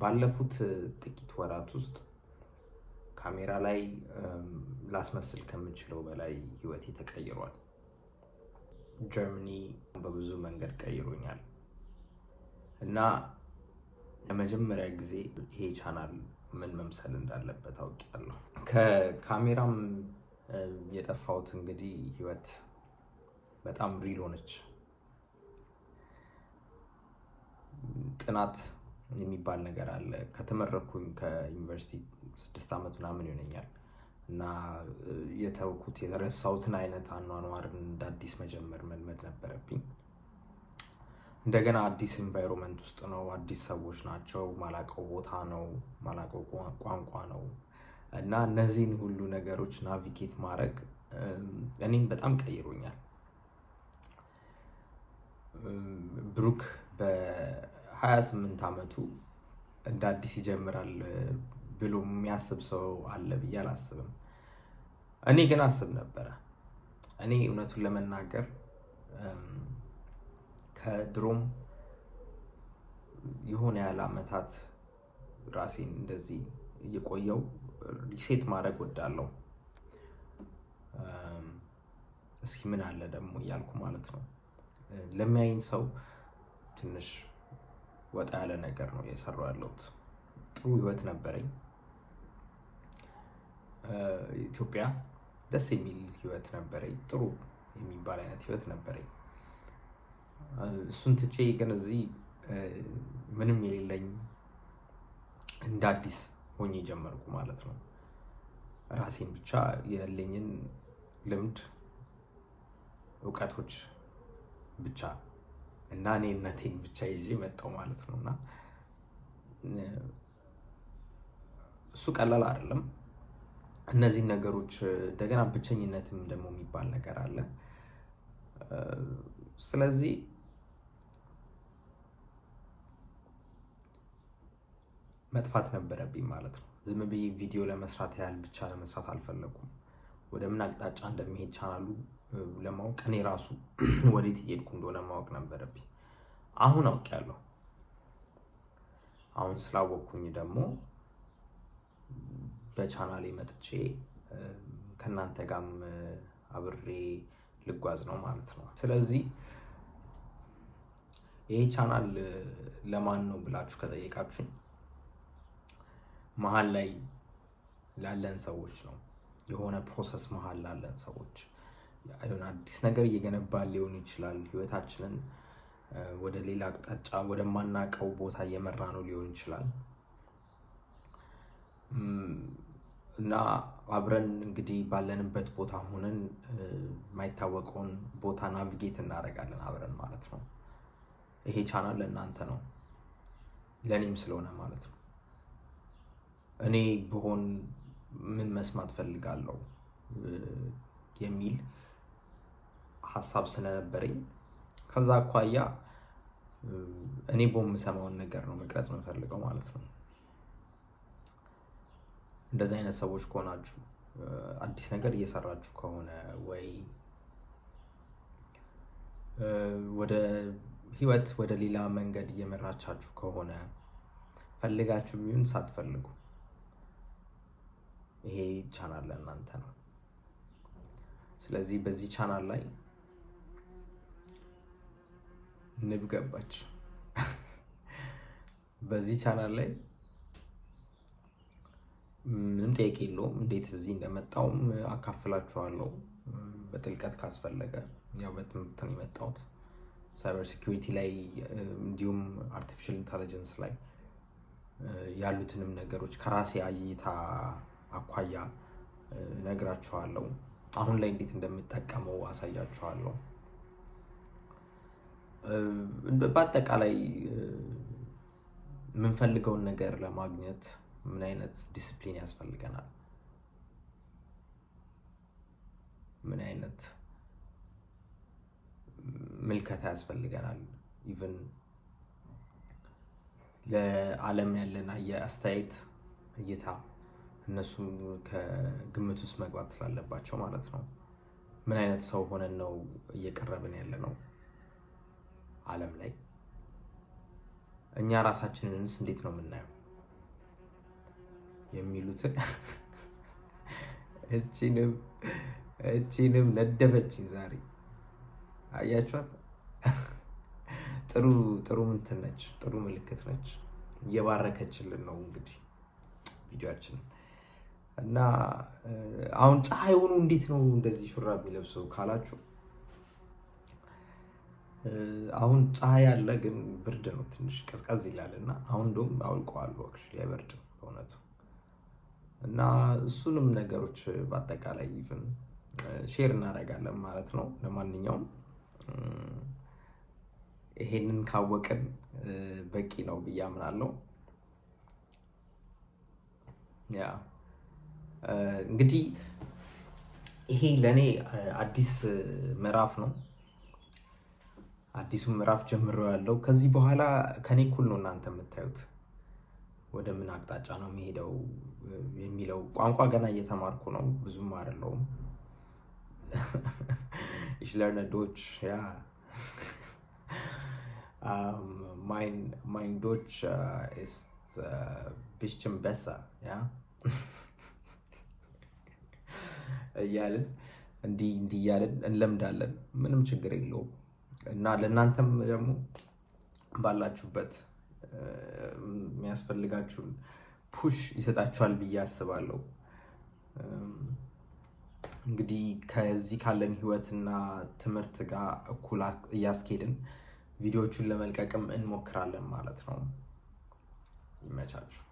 ባለፉት ጥቂት ወራት ውስጥ ካሜራ ላይ ላስመስል ከምችለው በላይ ህይወቴ ተቀይሯል። ጀርመኒ በብዙ መንገድ ቀይሮኛል እና ለመጀመሪያ ጊዜ ይሄ ቻናል ምን መምሰል እንዳለበት አውቄያለሁ። ከካሜራም የጠፋሁት እንግዲህ ህይወት በጣም real ሆነች። ጥናት የሚባል ነገር አለ። ከተመረኩኝ ከዩኒቨርሲቲ 6 ዓመት ምናምን ይሆነኛል እና የተውኩት የተረሳሁትን አይነት አኗኗር እንደ አዲስ መጀመር መልመድ ነበረብኝ። እንደገና አዲስ environment ውስጥ ነው፣ አዲስ ሰዎች ናቸው፣ ማላቀው ቦታ ነው፣ ማላቀው ቋንቋ ነው እና እነዚህን ሁሉ ነገሮች navigate ማድረግ እኔን በጣም ቀይሮኛል። ብሩክ በ28 ዓመቱ እንደ አዲስ ይጀምራል ብሎ የሚያስብ ሰው አለ ብዬ አላስብም። እኔ ግን አስብ ነበረ። እኔ እውነቱን ለመናገር ከድሮም የሆነ ያህል ዓመታት ራሴን እንደዚህ እየቆየው reset ማድረግ እወዳለሁ። እስኪ ምን አለ ደግሞ እያልኩ ማለት ነው። ለሚያይኝ ሰው ትንሽ ወጣ ያለ ነገር ነው እየሰራሁ ያለሁት። ጥሩ ህይወት ነበረኝ። ኢትዮጵያ ደስ የሚል ህይወት ነበረኝ። ጥሩ የሚባል አይነት ህይወት ነበረኝ። እሱን ትቼ ግን እዚህ ምንም የሌለኝ እንደ አዲስ ሆኜ ጀመርኩ ማለት ነው። ራሴን ብቻ ያለኝን ልምድ፣ እውቀቶች ብቻ እና እኔነቴን ብቻ ይዤ መጣሁ ማለት ነው። እና እሱ ቀላል አይደለም። እነዚህን ነገሮች እንደገና ብቸኝነትም ደግሞ የሚባል ነገር አለ። ስለዚህ መጥፋት ነበረብኝ ማለት ነው። ዝም ብዬ ቪዲዮ ለመስራት ያህል ብቻ ለመስራት አልፈለኩም። ወደ ምን አቅጣጫ እንደሚሄድ ቻናሉ ለማወቅ እኔ ራሱ ወዴት እየሄድኩ እንደሆነ ማወቅ ነበረብኝ። አሁን አውቄያለሁ። አሁን ስላወቅኩኝ ደግሞ በቻናሌ መጥቼ ከእናንተ ጋርም አብሬ ልጓዝ ነው ማለት ነው። ስለዚህ ይሄ ቻናል ለማን ነው ብላችሁ ከጠየቃችሁኝ መሀል ላይ ላለን ሰዎች ነው። የሆነ process መሀል ላለን ሰዎች፣ የሆነ አዲስ ነገር እየገነባን ሊሆን ይችላል። ህይወታችንን ወደ ሌላ አቅጣጫ ወደማናውቀው ቦታ እየመራ ነው ሊሆን ይችላል። እና አብረን እንግዲህ ባለንበት ቦታ ሆነን የማይታወቀውን ቦታ navigate እናደርጋለን አብረን ማለት ነው። ይሄ ቻናል ለእናንተ ነው፣ ለእኔም ስለሆነ ማለት ነው። እኔ ብሆን ምን መስማት ፈልጋለሁ የሚል ሀሳብ ስለነበረኝ ከዛ አኳያ እኔ ብሆን የምሰማውን ነገር ነው መቅረጽ የምፈልገው ማለት ነው። እንደዚህ አይነት ሰዎች ከሆናችሁ፣ አዲስ ነገር እየሰራችሁ ከሆነ ወይ ወደ ህይወት ወደ ሌላ መንገድ እየመራቻችሁ ከሆነ ፈልጋችሁ ቢሆን ሳትፈልጉ ይሄ ቻናል ለእናንተ ነው። ስለዚህ በዚህ ቻናል ላይ ንብ ገባች። በዚህ ቻናል ላይ ምንም ጥያቄ የለውም። እንዴት እዚህ እንደመጣሁም አካፍላችኋለሁ በጥልቀት ካስፈለገ። ያው በትምህርት ነው የመጣሁት cyber security ላይ እንዲሁም artificial intelligence ላይ ያሉትንም ነገሮች ከራሴ እይታ አኳያ እነግራችኋለሁ። አሁን ላይ እንዴት እንደምጠቀመው አሳያችኋለሁ። በአጠቃላይ የምንፈልገውን ነገር ለማግኘት ምን አይነት ዲስፕሊን ያስፈልገናል? ምን አይነት ምልከታ ያስፈልገናል? even ለዓለም ያለን አስተያየት እይታ እነሱም ከግምት ውስጥ መግባት ስላለባቸው ማለት ነው። ምን አይነት ሰው ሆነን ነው እየቀረብን ያለነው ዓለም ላይ? እኛ ራሳችንንስ እንዴት ነው የምናየው? የሚሉትን እቺንም ነደፈችኝ ዛሬ፣ አያችኋት? ጥሩ ጥሩ ምንትን ነች፣ ጥሩ ምልክት ነች። እየባረከችልን ነው እንግዲህ ቪዲዮችንን። እና አሁን ፀሐይ ሆኖ እንዴት ነው እንደዚህ ሹራብ የሚለብሰው ካላችሁ፣ አሁን ፀሐይ አለ፣ ግን ብርድ ነው፣ ትንሽ ቀዝቀዝ ይላል። እና አሁን እንደውም አውልቀዋለሁ፣ actually አይበርድም በእውነቱ። እና እሱንም ነገሮች በአጠቃላይ even share እናደርጋለን ማለት ነው። ለማንኛውም ይሄንን ካወቅን በቂ ነው ብዬ አምናለሁ። Yeah፣ እንግዲህ ይሄ ለእኔ አዲስ ምዕራፍ ነው። አዲሱን ምዕራፍ ጀምሬያለሁ። ከዚህ በኋላ ከኔ እኩል ነው እናንተ የምታዩት ወደ ምን አቅጣጫ ነው የሚሄደው የሚለው። ቋንቋ ገና እየተማርኩ ነው፣ ብዙም አይደለሁም። Ich lerne Deutsch, ja. Mein Deutsch ist bisschen besser, ja. እያልን እንዲህ እንዲህ እያልን እንለምዳለን። ምንም ችግር የለውም። እና ለእናንተም ደግሞ ባላችሁበት የሚያስፈልጋችሁን push ይሰጣችኋል ብዬ አስባለሁ። እንግዲህ ከዚህ ካለን ህይወትና ትምህርት ጋር እኩል እያስኬድን ቪዲዮዎቹን ለመልቀቅም እንሞክራለን ማለት ነው። ይመቻችሁ።